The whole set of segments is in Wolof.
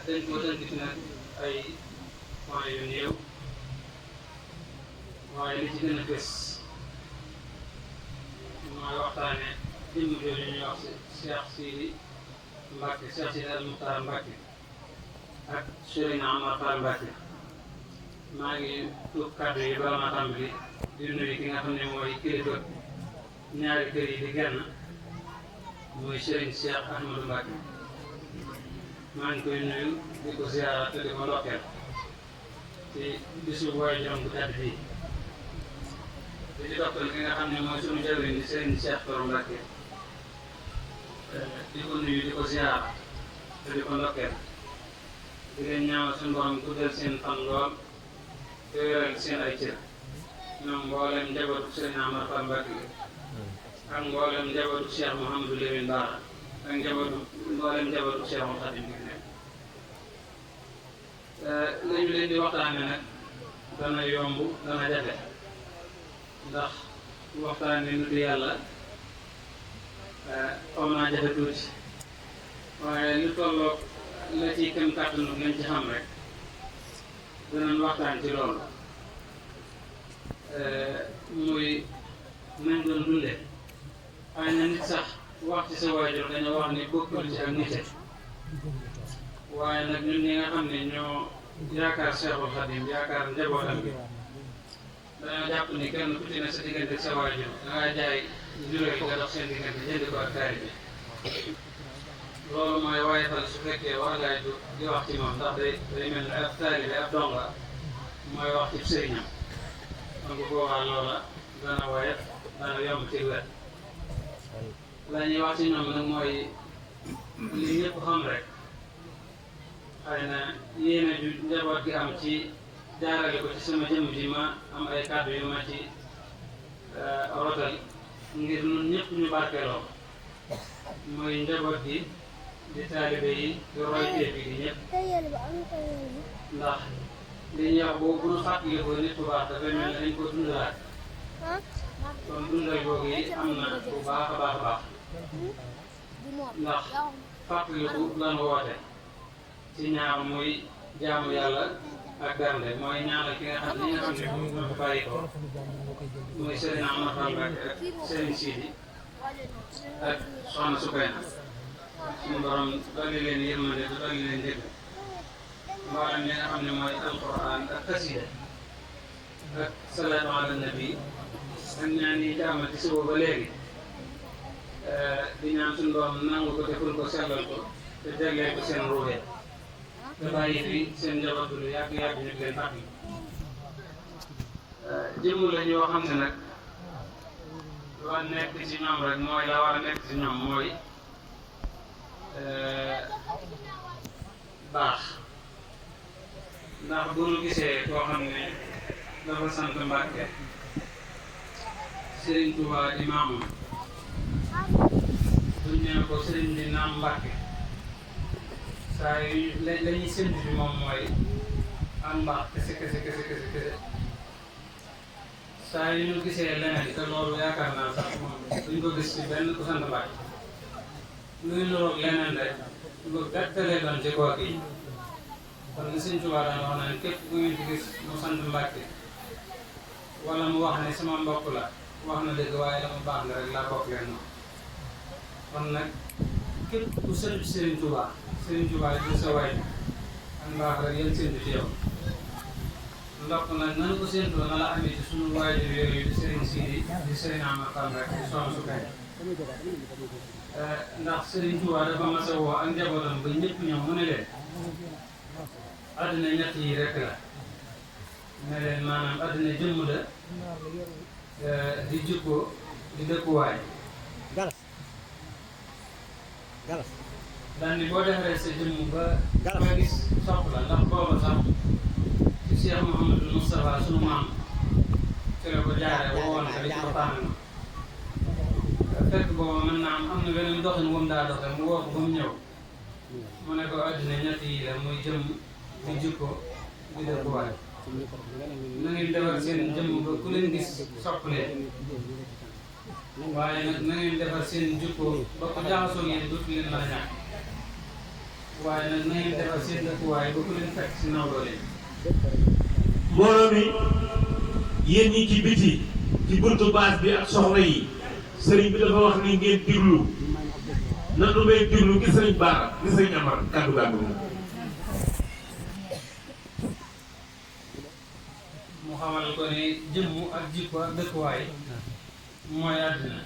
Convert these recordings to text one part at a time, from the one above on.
dañ ko tënk ci nag ay point yu néew waaye li ci gën a fës mooy waxtaane jëmm jooju ñuy wax Cheikh Sidi Mbacke Cheikh Sidi al Muxtaar Mbacke ak Serigne Amar Fall Mbacke. maa ngi tuub kàddu yi bala ma tàmbali di nuyu ki nga xam ne mooy kilifa ñaari kër yi di genn muy Serigne Cheikh Ahmadou Mbacke maa ngi koy nuyu di ko ziara te di ko ndokkeel ci bisu waaye juróom bu tedd bii di ci dokkal ki nga xam ne mooy sunu jawriñ di Serigne Cheikh Toro Mbacke di ko nuyu di ko ziara te di ko ndokkeel di leen ñaanal suñu borom guddal seen fan lool te wéral seen ay cër ñoom mboolem njabootu Serigne Amar Fall Mbacke ak mboolem njabootu Cheikh Mouhamadou Lamine Bara ak mboolem njabootu Cheikh Khadim bi nekk lañu leen di waxtaane nag dana yomb dana jafe ndax waxtaane nitu yàlla xaw naa jafe tuuti waaye lu tolloog la ci kem kàttanu lañ ci xam rek danañ waxtaan ci loolu muy nañ doon dunde waaye na nit sax wax ci sa waajur dañoo wax ni bokkul ci ak nite waaye nag ñun ñi nga xam ne ñoo yaakaar Cheikhul Khadim yaakaar njabootam bi dañoo jàpp ni kenn ku ci ne sa diggante ak sa waajur dangaa jaay juróomi nga dox seen diggante jënd ko ak taalibe bi loolu mooy woyofal su fekkee wax laay di wax ci moom ndax day mel ne ab taalibe ab donga mooy wax ci sëriñam donc boobaa loola dana woyof dana yomb ci wet la ñuy wax ci ñoom nag mooy li ñëpp xam rek xëy na yéene ju njaboot gi am ci jaarale ko ci sama jëmm ji ma am ay kàddu yu ma ci rotal ngir ñun ñëpp ñu barkeeloo mooy njaboot gi di taalibe yi di royteef yi di ñëpp ndax li ñuy wax boobu bu ñu fàttalikoo nit bu baax dafay mel ne dañ ko dundalaat kon dundal googu yi am na bu baax a baax a baax ndax fàttaliku lan woote ci ñaar muy jaamu yàlla ak bernde mooy ñaanal ki nga xam ne moo ko bàyyi ko muy Serigne Amar Fall Mbacke ak Serigne Sidi ak Soxna Soukayna suñu borom dolli leen yërmande te dolli leen dégg mboolem li nga xam ne mooy alquran ak xasida ak salaatu ala nabi ak ñaan yi jàmm ci suba ba léegi di ñaan suñu borom nangu ko deful ko sellal ko te jagleel ko seen ruubee te bàyyi fi seen njaboot lu yàgg-yàgg ñu leen fàttali jëmm la ñoo xam ne nag la nekk ci ñoom rek mooy la war a nekk ci ñoom mooy baax ndax bu ñu gisee koo xam ne dafa sant Mbàkke Serigne Touba di maamam buñ nee ko Serigne bi naam Mbàkke saa yu la ñuy séntu bi moom mooy am mbaax kese saa yu ñu gisee leneen te loolu yaakaar naa sax moom duñ ko gis ci benn ku sant Mbàkke luy niroog leneen rek lu gàttalee doon ci kooku yi kon ni Sëñ Tuubaa daan wax na ne képp ku ngeen ci gis mu sant Mbàkke wala mu wax ne sama mbokk la wax na dëgg waaye la mu baax la rek laa bokk leen moom kon nag képp ku sant Sëriñ Tuubaa di sa waay ak mbaax rek yéen séntu ci yow ndokk nag nanu ko séntu na la amee ci suñu waajur yooyu di Sëriñ Sidi di Sëriñ Amar Fall rek di Soxna Soukayna ndax Serigne Touba dafa mas a woo ak njabootam ba ñëpp ñëw mu ne leen àddina ñett yi rek la ne leen maanaam àddina jëmm la di jikko di dëkkuwaay daal ni boo defaree sa jëmm ba gis sopp la ndax booba sax ci Cheikh Mouhamadou Moustapha sunu maam ci la ko jaaree woowoon ko di ci waxtaan fekk booba mën naa am na beneen doxin wu mu daa doxe mu woo ko ba mu ñëw mu ne ko àddina ñett yi la muy jëmm di jikko di dëkkuwaay na ngeen defar seen jëmm ba ku leen gis sopp leen waaye nag na ngeen defar seen jikko ba ko jaxasoo ngeen dootu leen mën a ñàkk waaye nag na ngeen defar seen dëkkuwaay ba ku leen fekk si nawloo leen. mbooloo mi yéen ñi ci biti ci buntu baas bi ak soxna yi sëriñ bi dafa wax ni ngeen diglu nan lu may diglu gi sëriñ Baara gi sëriñ Amar kàddu gàddu mu xamal ko ne jëmmu ak jikko ak dëkkuwaay mooy àddina.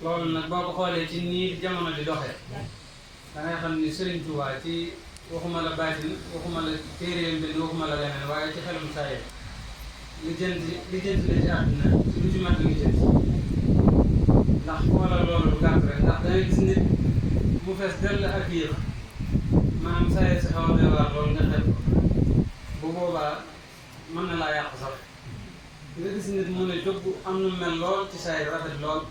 loolu nag boo ko xoolee ci nii jamono di doxee da ngay xam ni Sëriñ Tuubaa ci waxuma la baatin waxuma la téeréem bi waxuma la leneen waaye ci xelum saa yee li jënt la ci àddina lu ci mat li jënt ndax xoolal loolu lu gàtt rek ndax da ngay gis nit mu fees dell ak yëf maanaam saa yee si xaw a doy waar loolu nga xel bu boobaa mën na laa yàq sax nga gis nit mu ne jóg am nu mel lool ci saa yi rafet lool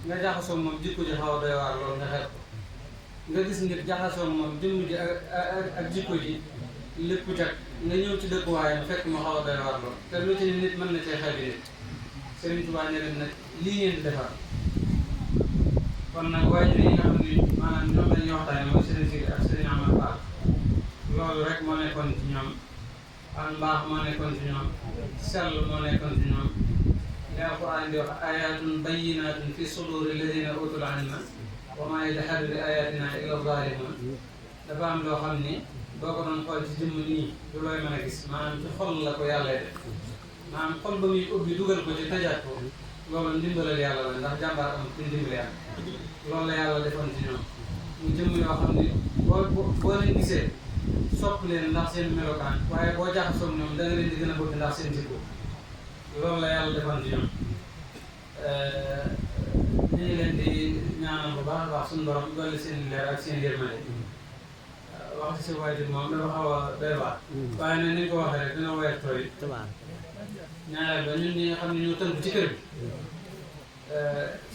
nga jaxasoo moom jikko ji xaw a doy waar loolu nga xeeb ko nga gis nit jaxasoo moom jëmm ji ak jikko ji lépp teg nga ñëw ci dëkkuwaayam fekk mu xaw a doy waar lool te lu ci ne nit mën na cee xeebi nit Sëriñ Tuubaa ne leen nag lii ngeen di defar kon nag waajur yi nga xam ni maanaam ñoom la ñuy waxtaane mooy Sëriñ Sidi ak Sëriñ Amar Fall loolu rek moo nekkoon ci ñoom ak mbaax moo nekkoon ci ñoom sell moo nekkoon ci ñoom li Alxuraan di wax ayaatun bayyinaatun fi suduuri llaziina uutul ilma wa maa yajhadu bi ayaatinaa illa zaalimuun dafa am loo xam ni boo ko doon xool ci jëmm nii du looy mën a gis maanaam ci xol la ko yàlla def maanaam xol ba muy ubbi dugal ko ci tajaat ko loolu ndimbalal yàlla la ndax jàmbaar am ci ndimbal yàlla loolu la yàlla defoon ci ñoom mu jëmm yoo xam ni boo leen gisee sopp leen ndax seen melokaan waaye boo jaxasoo ñoom da nga leen di gën a bëgg ndax seen jikko loolu la yàlla defoon ci ñoom ñu ngi leen di ñaanal bu baax a baax suñu borom dolli seen leer ak seen yërmande wax ci sa waajur moom dafa xaw a doy waar waaye nag ni ko waxee rek dina weer tooy ñaareel ba ñun ñi nga xam ne ñoo tënk ci kër bi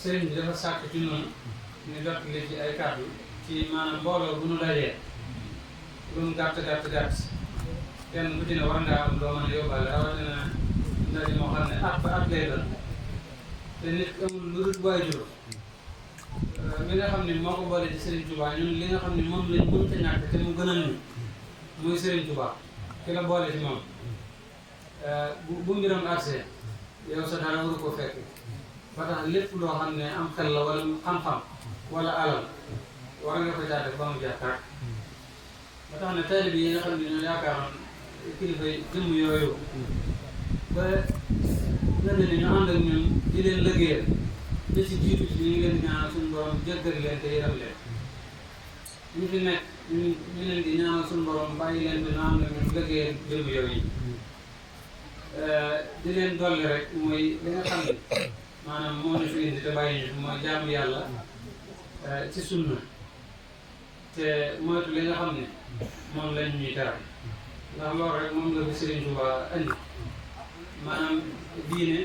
sëriñ bi dafa sàkk ci noonu ñu jot li ci ay kàddu ci maanaam mbooloo bu nu dajee lu mu gàtt kenn ku ci ne war ngaa am doo mën a yóbbaale rawatina ndaje moo xam ne at ba at lay doon te nit amul lu dul waajur mi nga xam ne moo ko boole ci Serigne Touba ñun li nga xam ne moom lañ mënta ñàkk te mu gënal ñu muy Serigne Touba ki la boole ci moom bu mbiram accès yow sa dara waru ko fekk ba tax lépp loo xam ne am xel la wala xam-xam wala alal war nga ko jaate ba mu jeex tàkk ba tax ne taalibe yi nga xam ne ñoo yaakaaroon kilifa jëmm yooyu ba lenn ni ñu ànd ak ñun di leen liggéeyal li ci jiitu ci ñu ngi leen di ñaanal suñu borom jéggal leen te yërëm leen ñu fi nekk ñu leen di ñaanal suñu borom bàyyi leen bi ñu ànd ak ñun liggéeyal jëmm yooyu yi di leen dolli rek mooy li nga xam ne maanaam moo ñu fi indi te bàyyi ñu mooy jaamu yàlla ci sunna te moytu li nga xam ne moom lañ ñuy teral ndax loolu rek moom la fi Serigne Touba andi maanaam diine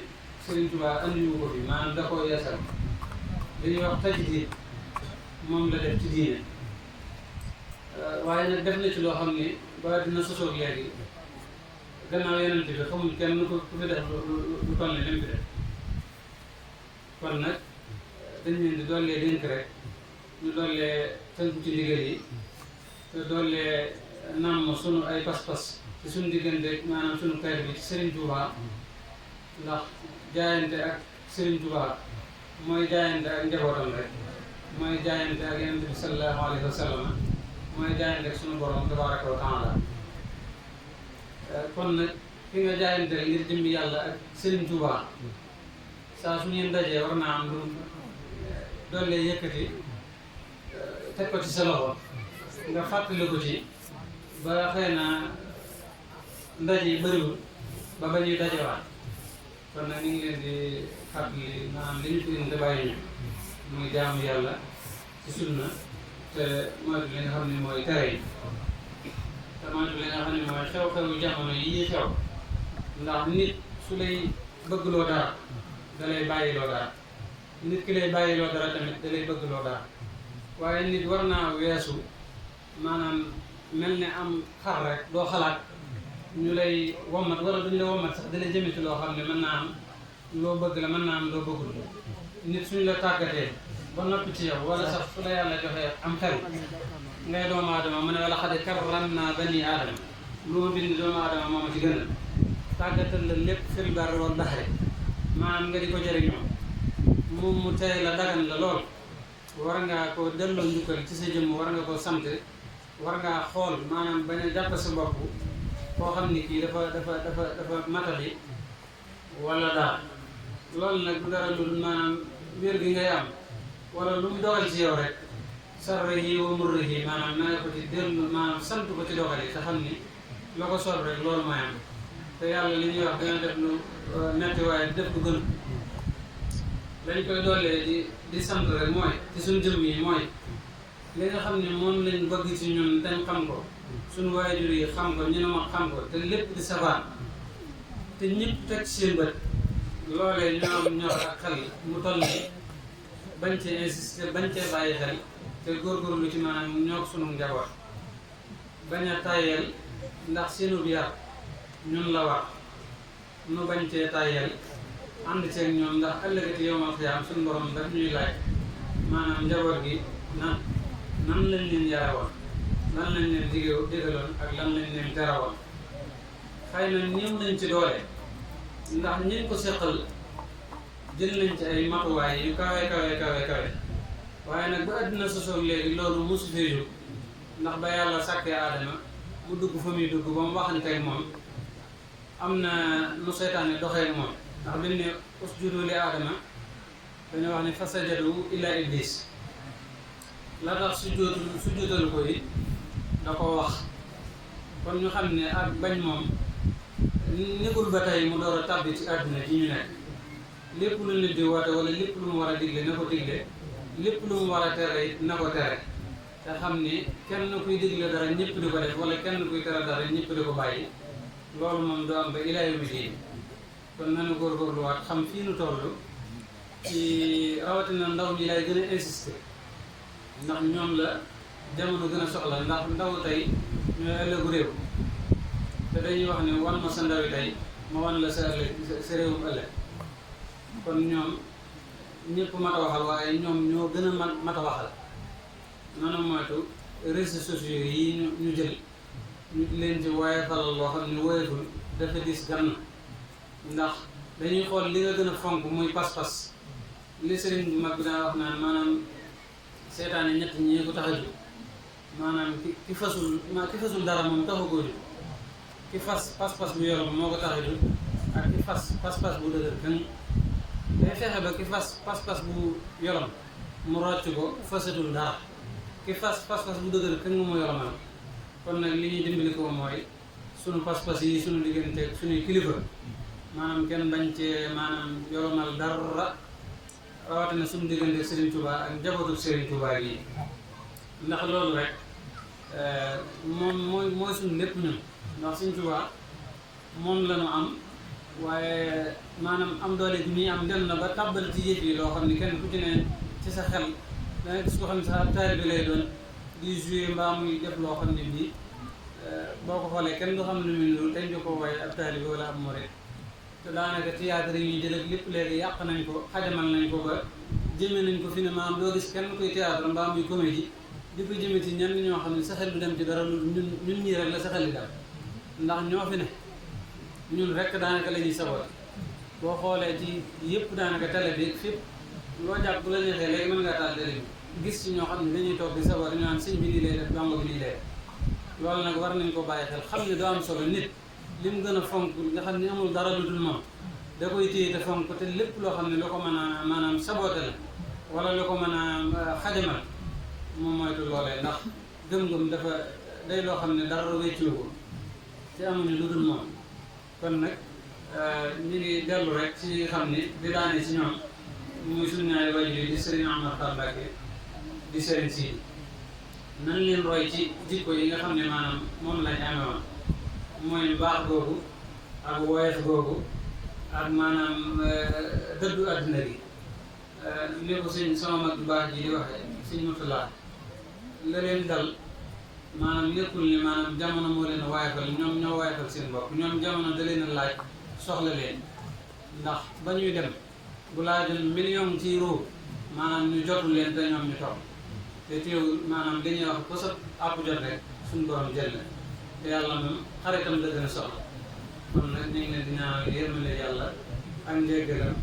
Serigne Touba andiwu ko fi maanaam da koo yeesal li ñuy wax tajdiid moom la def ci diine waaye nag def na ci loo xam ni ba dina sosoog léegi gannaaw yeneen bi xamuñ kenn ku fi def lu toll ni lim fi def kon nag dañ leen di dollee dénk rek ñu dollee tënku ci ndigal yi te dollee namm sunu ay pas-pas ci suñu diggante maanaam sunu kayit bi ci Serigne Touba ndax jaayante ak Serigne Touba mooy jaayante ak njabootam rek mooy jaayante ak Yonent bi sallallahu alayhi wa sallam mooy jaayante ak sunu borom tabaraka wa taala kon nag fi nga jaayante rek ngir jëmbi yàlla ak Serigne Touba saa su ngeen dajee war naa am lu dollee yëkkati teg ko ci sa loxo nga fàttali ko ci ba xëy na ndaje yi bëriwul ba ba ñuy dajewaat kon nag ñu ngi leen di fàttali maanaam li ñu fi indi bàyyi ñu muy jaamu yàlla ci sunna te moytu li nga xam ne mooy tere yi te moytu li nga xam ne mooy xew-xewu jamono yi xew ndax nit su lay bëggloo dara da lay bàyyiloo dara nit ki lay bàyyiloo dara tamit da lay bëggloo dara waaye nit war naa weesu maanaam mel ne am xar rek doo xalaat ñu lay wommat wala duñ la wommat sax dina jëme ci loo xam ne mën naa am loo bëgg la mën naa am loo bëggul nit suñ la tàggatee ba noppi ci yow wala sax su la yàlla joxee am xel ngay doomu aadama mu ne wala xad karramnaa banii aadama lu ma bind doomu aadama moo ma ci gënal tàggatal la lépp fil barri wal bahri maanaam nga di ko jëriñoo mu tey la dagan la lool war ngaa ko delloo njukkal ci sa jëmm war nga ko sant war ngaa xool maanaam bañ a jàpp sa bopp koo xam ni kii dafa matali wala daal loolu nag du dara lu maanaam wér gi ngay am wala lu mu dogal ci yow rek sarre yi wa murre yi maanaam na nga ko ci dellu maanaam sant ko ci dogal yi te xam ni loo ko soob rek loolu mooy am te yàlla li ñuy wax dina def lu metti waaye def lu gën lañ koy doolee di sant rek mooy ci suñu jëmm yi mooy li nga xam ne moom lañ bëgg ci ñun dañ xam ko suñu waajur yi xam ko ñu ne ma xam ko te lépp di sabaan te ñëpp teg seen bët loolee ñoo am ñor ak xel mu toll ni bañ cee insister bañ cee bàyyi xel te góorgóorlu ci maanaam ñoo sunu njaboot bañ a tayel ndax seenu yar ñun la war nu bañ cee tayel ànd ceeg ñoom ndax ëllëgati yowmal xiyaam suñu borom daf ñuy laaj maanaam njaboot gi nan lañ leen yarawoon lan lañ leen digaloon ak lan lañ leen terawoon xëy na néew nañ ci doole ndax ñi ko seqal jël nañ ci ay matuwaay yu kawe waaye nag ba àddina sosoog léegi loolu mosu fee jóg ndax ba yàlla sàkkee aadama mu dugg fa muy dugg ba mu waxanteeg moom am na nu seytaane doxeeg moom ndax bi mu ne usjudu li aadama dañoo wax ne fasajadu illa iblis la tax sujjóotalu ko yi da ko wax kon ñu xam ne ak bañ moom nekkul ba tey mu door a tàbbi ci àdduna ci ñu nekk lépp lu nit di woote wala lépp lu mu war a digle na ko digle lépp lu mu war a tere it na ko tere te xam ni kenn kuy digle dara ñëpp di ko def wala kenn kuy tere dara ñëpp di ko bàyyi loolu moom du am ba ilaa yawmi diin kon nanu góorgóorluwaat xam fii nu toll ci rawatina ndaw ñi lay gën a insister ndax ñoom la jamono gën a soxla ndax ndaw tey ñooy ëllëgu réew te dañuy wax ne wan ma sa ndawi tey ma wan la sa ëllëg sa réewum ëllëg kon ñoom ñëpp mat a waxal waaye ñoom ñoo gën a mat a waxal nanu moytu réseaux sociaux yi ñu jël ñu leen ci waaye falal loo xam ne woyetul dafa dis gan ndax dañuy xool li nga gën a fonk muy pas-pas li sëriñ bu mag bi daa wax naan maanaam seetaane ñett ñi ko tax a jóg maanaam ki fasul dara moom taxu koo jóg ki fas pas-pas bu yolom moo ko tax a jóg ak ki fas pas-pas bu dëgër kan day fexe ba ki fas pas-pas bu yolom mu rocc ko fasatul dara ki fas pas-pas bu dëgër kan nga mu yolomal kon nag li ñuy dimbali ko mooy sunu pas-pas yi sunu diggante sunuy kilifa maanaam kenn bañ cee maanaam yolomal dara rawatina sunu diggante Serigne Touba ak njabootu Serigne Touba yi ndax loolu rek moom mooy suñu lépp ñun ndax Serigne Touba moom la ñu am waaye maanaam am doole bi muy am dem na ba tàbbal ci yëf yi loo xam ne kenn ku ci ne ci sa xel danga gis ko xam ne sax ab taalibe bi lay doon di jouer mbaa muy def loo xam ne bii boo ko xoolee kenn du xam ne muy loolu dañ ko waaye ab taalibe wala ab murid te daanaka théâtre yi ñuy jël ak lépp léegi yàq nañ ko xajamal nañ ko ba jëme nañ ko fi ne maanaam doo gis kenn kuy théâtre mbaa muy comédie di ko jëme ci ñenn ñoo xam ne sa xel du dem ci dara lu ñun ñii rek la sa xel di dem ndax ñoo fi ne ñun rek daanaka la ñuy saboot boo xoolee ci yëpp daanaka télé bi fépp loo jàpp bu la neexee léegi mën ngaa taal télé bi gis ci ñoo xam ne dañuy toog di saboot ñu naan sëñ bi nii lay def dongo bi nii lay loolu nag war nañ ko bàyyi xel xam ne doo am solo nit li mu gën a fonk nga xam ne amul dara lu dul moom da koy téye te fonk te lépp loo xam ne lu ko mën a maanaam saboote la wala lu ko mën a xajamal moom moytu loolee ndax gëm-gëm dafa day loo xam ne dara wéccu ko te amuñu lu dul moom kon nag ñu ngi dellu rek ci xam ni di daane ci ñoom muy suñu ñaari waajur yi di Serigne Amar Fall Mbacké di Serigne Sidi nan leen roy ci jikko yi nga xam ne maanaam moom lañ amee woon mooy baax googu ak woyof googu ak maanaam dëddu àdduna gi ni ko sëñ sama mag bu baax ji di waxee sëñ Mutula la leen dal maanaam nekkul ni maanaam jamono moo leen a woyofal ñoom ñoo woyofal seen bopp ñoom jamono da leen a laaj soxla leen ndax ba ñuy dem bu laajoon million ci ruu maanaam ñu jotul leen te ñoom ñu toog te teewul maanaam li ñuy wax ko sa àpp jot rek suñu borom jël la te yàlla moom xaritam la gën a soxla kon nag ñu ngi leen di ñaanal yërmande yàlla ak njéggalam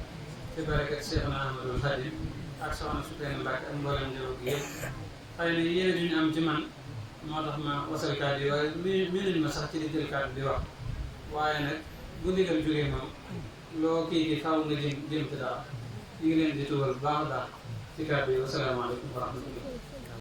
ci barakat Seexna Ahmadul Xadim ak soxna Sukayna Mbàkke ak mboolem njaboot gi yëpp xëy na yéen ñu am ci man moo tax ma wasal kàddu yi waaye mënuñ ma sax ci di jël kàddu di wax waaye nag bu ndigal jógee moom loo kii faaw nga jëm ci dara ñu ngi leen di tuwal baax a baax ci kàddu yi wasalaamaaleykum wa rahmatullah